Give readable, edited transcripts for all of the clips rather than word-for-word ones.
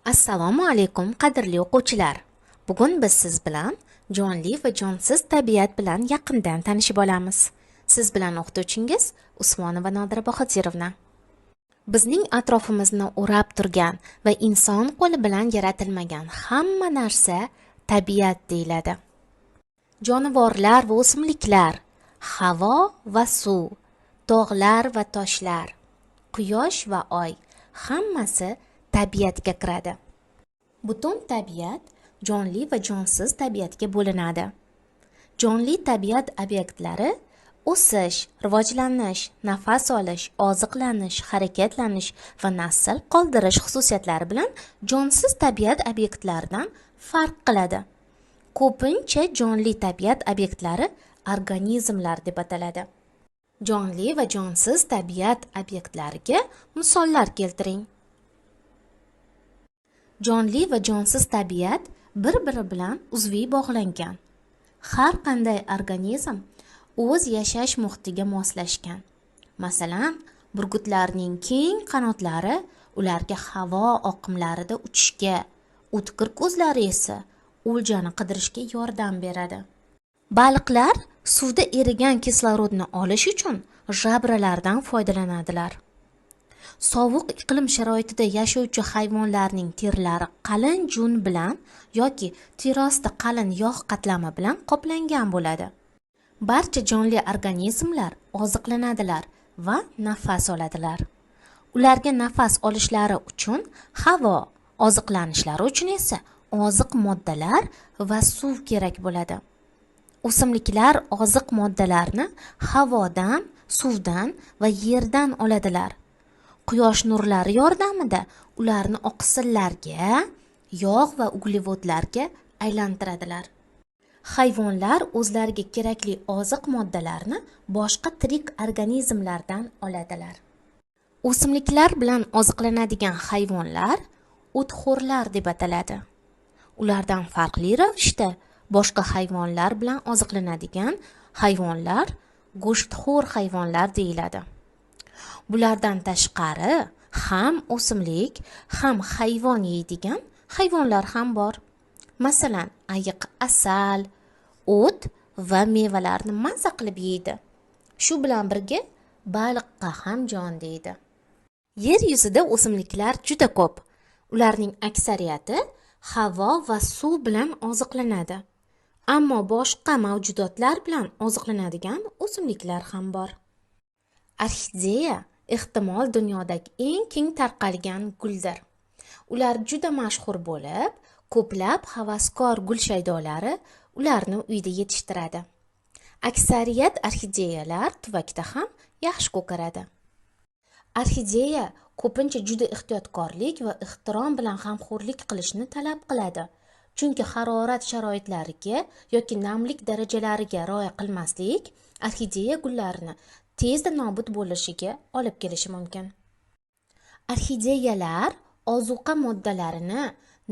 Assalomu alaykum, qadrli o'quvchilar. Bugun biz siz bilan jonli va jonsiz tabiat bilan yaqindan tanishib olamiz. Siz bilan o'qituvchingiz Usmonova Nodira Bahotirovna. Bizning atrofimizni o'rab turgan va inson qo'li bilan yaratilmagan hamma narsa tabiat deyiladi. Jonivorlar va o'simliklar, havo va suv, tog'lar va toshlar, quyosh va oy hammasi tabiatga kiradi. Butun tabiat jonli va jonsiz tabiatga bo'linadi. Jonli tabiat obyektlari o'sish, rivojlanish, nafas olish, oziqlanish, harakatlanish va nasl qoldirish xususiyatlari bilan jonsiz tabiat obyektlaridan farq qiladi. Ko'pincha jonli tabiat obyektlari organizmlar deb ataladi. Jonli va jonsiz tabiat obyektlariga misollar keltiring. Jonli va jonsiz tabiat bir-biri bilan uzviy bog'langan. Har qanday organizm o'z yashash muhitiga moslashgan. Masalan, burgutlarning keng qanotlari ularga havo oqimlarida uchishga, o'tkir ko'zlari esa o'ljani qidirishga yordam beradi. Baliqlar suvda erigan kislorodni olish uchun žabralardan foydalanadilar. Sovuq iqlim sharoitida yashovchi hayvonlarning terilari qalin jun bilan yoki teriosti qalin yog' qatlami bilan qoplangan bo'ladi. Barcha jonli organizmlar oziqlanadilar va nafas oladilar. Ularga nafas olishlari uchun havo, oziqlanishlari uchun esa oziq moddalar va suv kerak bo'ladi. O'simliklar oziq moddalarni havodan, suvdan va yerdan oladilar. Quyosh nurlari yordamida ularni oqsillarga, yog' va uglevodlarga aylantiradilar. Hayvonlar o'zlariga kerakli oziq moddalarni boshqa tirik organizmlardan oladilar. O'simliklar bilan oziqlanadigan hayvonlar o'txo'rlar deb ataladi. Ulardan farqli ravishda boshqa hayvonlar bilan oziqlanadigan hayvonlar go'shtxo'r hayvonlar deyiladi. Bulardan tashqari ham o'simlik, ham hayvon yeydigan hayvonlar ham bor. Masalan, ayiq asal, o't va mevalarni maza qilib yeydi. Shu bilan birga baliqqa ham jon deydi. Yer yuzida o'simliklar juda ko'p. Ularning aksariyati havo va suv bilan oziqlanadi. Ammo boshqa mavjudotlar bilan oziqlanadigan o'simliklar ham bor. Orxideya ehtimol dunyodagi eng keng tarqalgan guldir. Ular juda mashhur bo'lib, ko'plab havaskor gul shaydolari ularni uyda yetishtiradi. Aksariyat orxideyalar tuvakda ham yaxshi ko'karadi. Orxideya ko'pincha juda ehtiyotkorlik va ehtirom bilan g'amxo'rlik qilishni talab qiladi. Chunki harorat sharoitlariga yoki namlik darajalariga rioya qilmaslik orxideya gullarini tezda nobud bo'lishiga olib kelishi mumkin. Orxideyalar ozuqa moddalarini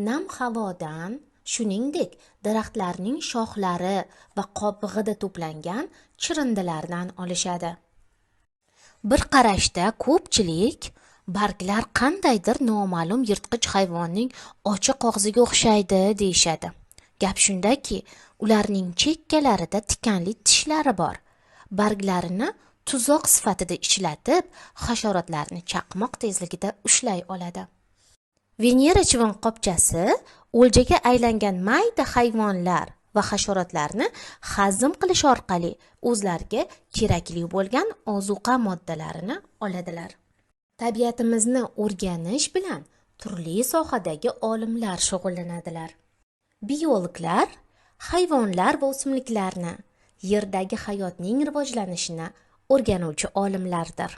nam havodan, shuningdek, daraxtlarning shoxlari va qobig'ida to'plangan chirindilardan olishadi. Bir qarashda ko'pchilik barglar qandaydir noma'lum yirtqich hayvonning ochiq og'ziga o'xshaydi deyishadi. Gap shundaki, ularning chekkalarida tikanli tishlari bor. Barglarini tuzoq sifatida ishlatib, hasharotlarni chaqmoq tezligida ushlay oladi. Venera chivin qopchasi o'ljaga aylangan mayda hayvonlar va hasharotlarni hazm qilish orqali o'zlariga kerakli bo'lgan ozuqa moddalarini oladilar. Tabiatimizni o'rganish bilan turli sohadagi olimlar shug'ullanadilar. Biologlar hayvonlar va o'simliklarni, yerdagi hayotning rivojlanishini o'rganuvchi olimlardir.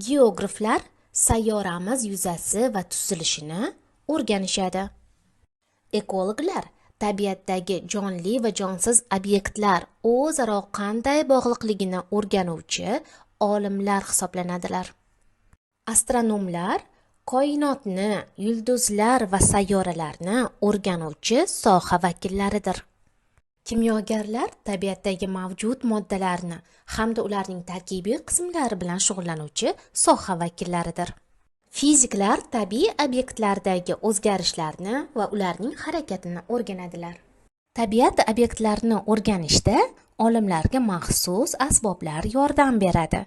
Geograflar sayyoramiz yuzasi va tuzilishini o'rganishadi. Ekologlar tabiatdagi jonli va jonsiz obyektlar o'zaro qanday bog'liqligini o'rganuvchi olimlar hisoblanadilar. Astronomlar koinotni, yulduzlar va sayyoralarni o'rganuvchi soha vakillaridir. Kimyogarlar tabiatdagi mavjud moddalarni hamda ularning tarkibiy qismlari bilan shug'ullanuvchi soha vakillaridir. Fiziklar tabiiy obyektlardagi o'zgarishlarni va ularning harakatini o'rganadilar. Tabiat obyektlarini o'rganishda olimlarga maxsus asboblar yordam beradi.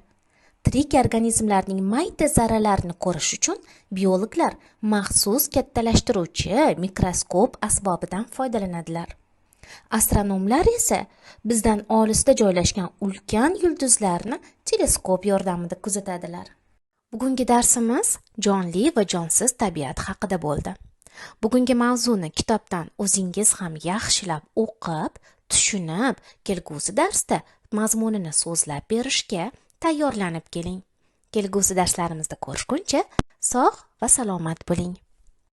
Tirik organizmlarning mayda zarralarini ko'rish uchun biologlar maxsus kattalashtiruvchi mikroskop asbobidan foydalanadilar. Astronomlar esa bizdan olisda joylashgan ulkan yulduzlarni teleskop yordamida kuzatadilar. Bugungi darsimiz jonli va jonsiz tabiat haqida bo'ldi. Bugungi mavzuni kitobdan o'zingiz ham yaxshilab o'qib, tushunib, kelgusi darsda mazmunini so'zlab berishga tayyorlanib keling. Kelgusi darslarimizda ko'rishguncha sog' va salomat bo'ling.